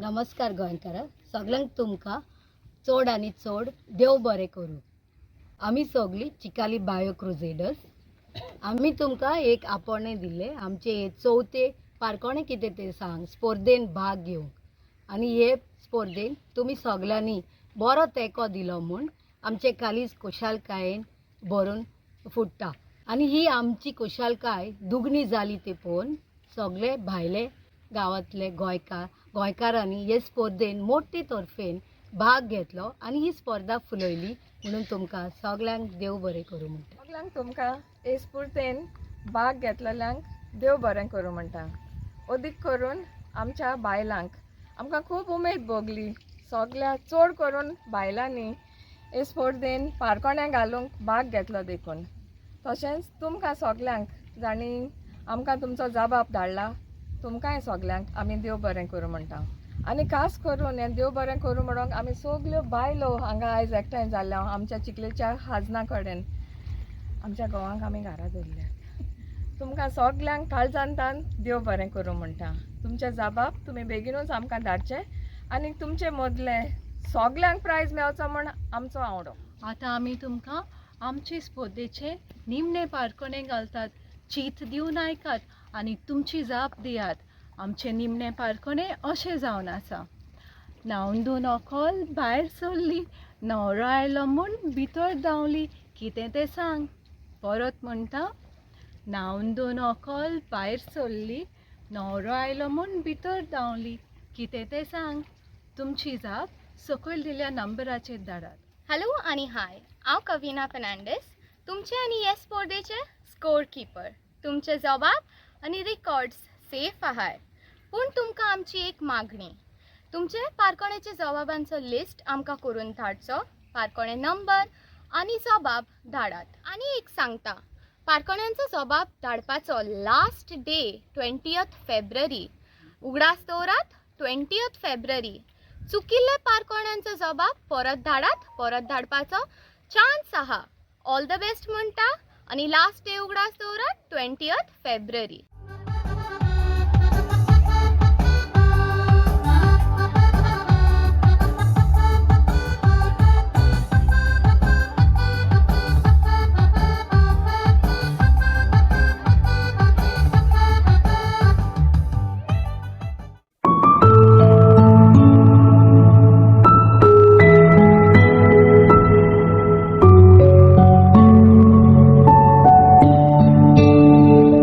नमस्कार गोंयकारां सगल्यांक तुमकां चड आनी चड देव बरें करूं. आमी सगळीं चिकाली बायो क्रुजेडर्स. आमी तुमकां एक आपोवणें दिल्लें आमचे हे चवथे पारकोणें कितें तें सांग स्पर्धेन भाग घेवंक आनी हे स्पर्धेन तुमी सगल्यांनी बरो तेंको दिलो म्हूण आमचें काळीज खुशालकायेन भरून फुट्टा आनी ही आमची खुशालकाय दुगणी जाली ती पळोवन सगळे भायले गांवांतले गोंयकार गोंयकारांनी हे स्पर्धेन मोठे तर्फेन भाग घेतलो आनी ही स्पर्धा फुलयली म्हणून तुमकां सगल्यांक देव बरें करूं म्हणटा. सगल्यांक तुमकां हे स्पुर्तेन भाग घेतलेल्यांक देव बरें करूं म्हणटा. अदीक करून आमच्या बायलांक आमकां खूब उमेद भोगली. सगल्या चड करून बायलांनी हे स्पर्धेन पारकोण्या घालूंक भाग घेतलो देखून. तशेंच तुमकां सगल्यांक जांणी आमकां तुमचो जबाब धाडला तुमकांय सगल्यांक आमी देव बरें करूं म्हणटा. आनी खास करून हें देव बरें करूं म्हणूंक आमी सगल्यो बायलो हांगा आयज एकठांय जाल्ल्या आमच्या चिखलेच्या खाजना कडेन आमच्या घोवांक आमी घरा दवरल्या. तुमकां सगल्यांक काळजांतान देव बरें करूं म्हणटा. तुमचे जबाब तुमी बेगीनूच आमकां धाडचे आनी तुमचे मदले सगल्यांक प्रायज मेळचो म्हूण आमचो आवडो. आतां आमी तुमकां आमचे स्पर्धेचे निमणे पारकोणे घालतात. चीत दिवन आयकात आनी तुमची जाप दियात. आमचे निमणे पारकोणे अशें जावन आसा. न्हांवन धुवन व्हंकल भायर सरली, न्हवरो आयलो म्हूण भितर धांवली, कितें तें सांग. परत म्हणटा, न्हांवन धुवन व्हंकल भायर सरली, न्हवरो आयलो म्हूण भितर धांवली, कितें तें सांग. तुमची जाप सकयल दिल्ल्या नंबराचेर धाडात. हॅलो आनी हाय, हांव कविना फेर्नांडीस, तुमचे आनी हे स्पर्धेचे स्कोर किपर. तुमचे जबाब आनी रिकॉर्ड्स सेफ आहाय, पूण तुमकां आमची एक मागणी. तुमचे पारकोण्याचे जबाबांचो लिस्ट आमकां करून धाडचो. पारकोणे नंबर आनी जबाब धाडात. आनी एक सांगता, पारकोण्यांचो जबाब धाडपाचो लास्ट डे 20 फेब्रुवारी. उगडास दवरात, 20 फेब्रुवारी. चुकिल्ले पारकोण्यांचो जबाब परत धाडात. परत धाडपाचो चान्स आहा. ऑल the best म्हणटा आनी लास्ट डे उगडास दवरात, 20 फेब्रुवारी.